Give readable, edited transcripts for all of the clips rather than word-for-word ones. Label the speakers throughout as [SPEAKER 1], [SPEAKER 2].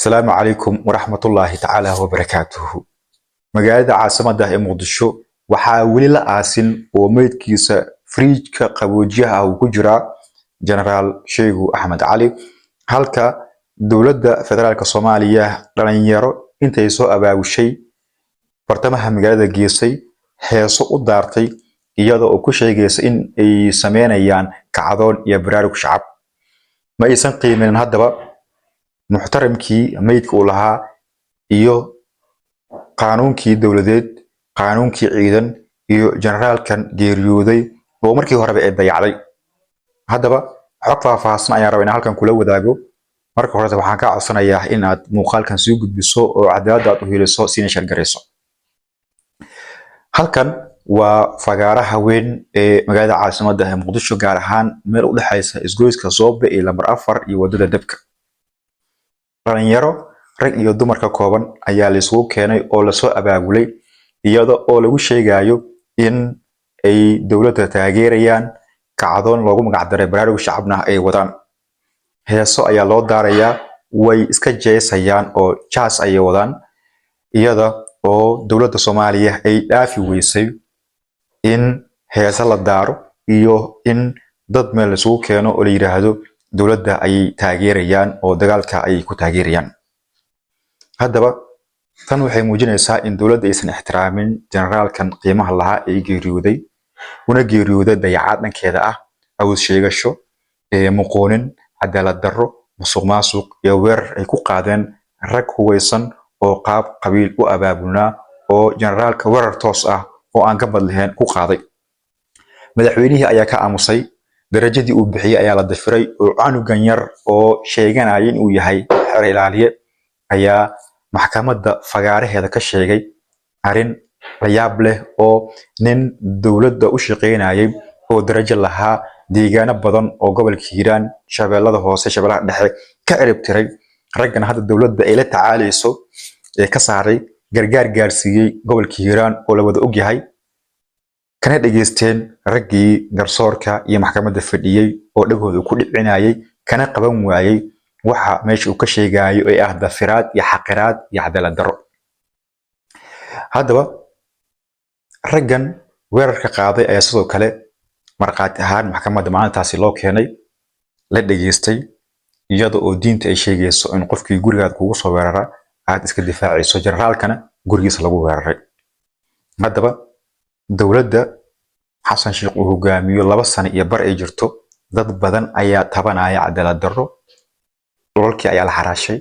[SPEAKER 1] Asalaamu calaykum waraxmatullaahi tacaala wabarakaatuhu. Magaalada caasimadda ee Muqdisho waxaa weli la aasin oo meydkiisa fridge-ka qaboojiyaha ah uu ku jiraa Jenaraal Sheegu Axmed Cali, halka dowladda federaalka Soomaaliya dhalinyaro intay soo abaabushay bartamaha magaalada geesay, heeso u daartay, iyada oo ku sheegaysa in ay sameynayaan kacdoon iyo baraarug shacab. Ma aysan qiimeyn haddaba muxtaramkii meydka uu lahaa iyo qaanuunkii dowladeed, qaanuunkii ciidan iyo generaalkan geeriyooday oo markii horeba ee dayacday. Haddaba xog faahfaahsan ayaan rabaa inaan halkan kula wadaago. Marka horete waxaan kaa codsanayaa in aad muuqaalkan sii gudbiso oo cadaaladda aad u heliso, siina share garayso. Halkan waa fagaaraha weyn ee magaalada caasimadda ee Muqdisho, gaar ahaan meel u dhexaysa isgoyska Soobe iyo lambar 4 iyo wadada Dabka. Dhalinyaro rag iyo dumar ka kooban ayaa la isugu keenay oo lasoo abaabulay, iyada oo lagu sheegayo in ay dowladda taageerayaan, kacdoon loogu magacdaray baraarug shacabna ay wadaan. Heeso ayaa loo daarayaa, way iska jeesayaan oo jaas ayay wadaan, iyada oo dowladda Soomaaliya ay dhaafi weysay in heese la daaro iyo in dad meel isugu keeno oo la yidhaahdo dowladda ayay taageerayaan oo dagaalka ayay ku taageerayaan. Haddaba tan waxay muujinaysaa in dowladda aysan ixtiraamin generaalkan qiimaha lahaa ee geeriyooday, una geeriyooday dayacaad dhankeeda ah, awood sheegasho, muqoonin, cadaalad darro, musuq maasuq iyo weerar ay ku qaadeen rag hubaysan oo qaab qabiil u abaabulnaa oo generaalka weerar toos ah oo aan gabad lahayn ku qaaday. Madaxweynihii ayaa ka aamusay, darajadii uu bixiyey ayaa la dafiray, oo canugan yar oo sheeganaya inuu yahay xeer ilaaliye ayaa maxkamadda fagaaraheeda ka sheegay arrin la yaab leh, oo nin dowladda u shaqaynayay oo darajo lahaa, deegaano badan oo gobolka Hiiraan, Shabeellada Hoose, Shabeellaha Dhexe ka cirib tiray, raggana hadda dowladda ay la tacaalayso ee ka saaray, gargaar gaarsiiyey gobolka Hiiraan oo la wada ogyahay, kana dhageysteen raggii garsoorka iyo maxkamadda fadhiyey oo dhagooda ku dhicinayay, kana qaban waayey waxa meesha uu ka sheegayo ee ah dafiraad iyo xaqiraad iyo cadaalad darro. Haddaba raggan weerarka qaaday ayaa sidoo kale markhaati ahaan maxkamadda maalintaasi loo keenay, la dhageystay, iyada oo diinta ay sheegayso in qofkii gurigaad kugu soo weerara aad iska difaacayso. Generaalkana gurigiisa lagu weeraray. Haddaba dowladda Xasan Sheikh uu hogaamiyo 2 sano iyo bar ay jirto, dad badan ayaa tabanaya cadaalad darro. Dhulalkii ayaa la xaraashay,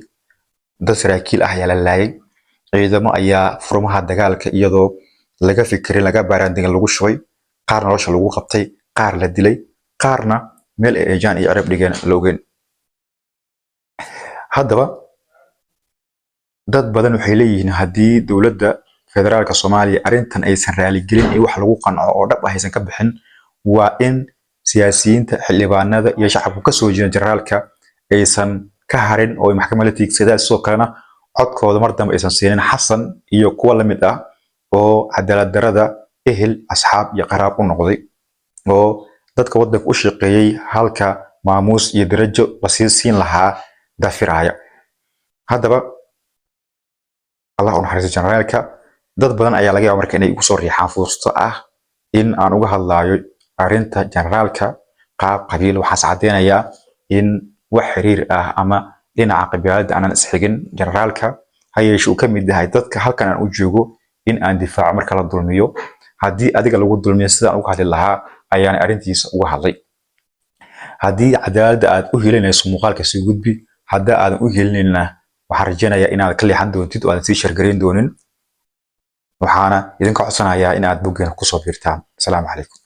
[SPEAKER 1] dad saraakiil ah ayaa la laayay, ciidamo ayaa furmaha dagaalka iyadoo laga fikirin, laga baaraandegan lagu shubay, qaar nolosha lagu qabtay, qaar la dilay, qaarna meel ay ejaan iyo cirib dhigeen la ogeyn. Haddaba dad badan waxay leeyihiin haddii dowladda federaalka Soomaaliya arrintan aysan raaligelin iyo wax lagu qanco oo dhab ah aysan ka bixin, waa in siyaasiyiinta, xildhibaanada iyo shacabku ka soo jeeda generaalka aysan ka harin oo ay maxkamad la tiigsadaan. Sidoo kalena codkooda mar dambe aysan siinin Xasan iyo kuwa la mid ah oo cadaalad darrada ehel, asxaab iyo qaraab u noqday, oo dadka waddanka u shaqeeyey halka maamuus iyo darajo lasii siin lahaa dafiraaya. Haddaba Allah u naxariisto generaalka. Dad badan ayaa laga yaaba marka inay igu soo riixaan fuusto ah in aan uga hadlaayo arrinta generaalka qaab qabiil. Waxaas caddeynayaa in wax xiriir ah ama dhinaca qabyaaladda aanan isxigin generaalka, ha yeeshe uu ka mid yahay dadka halkan aan u joogo in aan difaaco marka la dulmiyo. Haddii adiga lagu dulmiyo sidaan uga hadli lahaa ayaan arrintiisa uga hadlay. Haddii cadaaladda aad u helinayso, muuqaalka sii gudbi. Haddii aadan u helinayna, waxaan rajaynayaa inaad ka leexan doontid oo aadan sii share garayn doonin. Waxaana idinka codsanayaa in aad boggeena kusoo biirtaan. Asalaamu calaykum.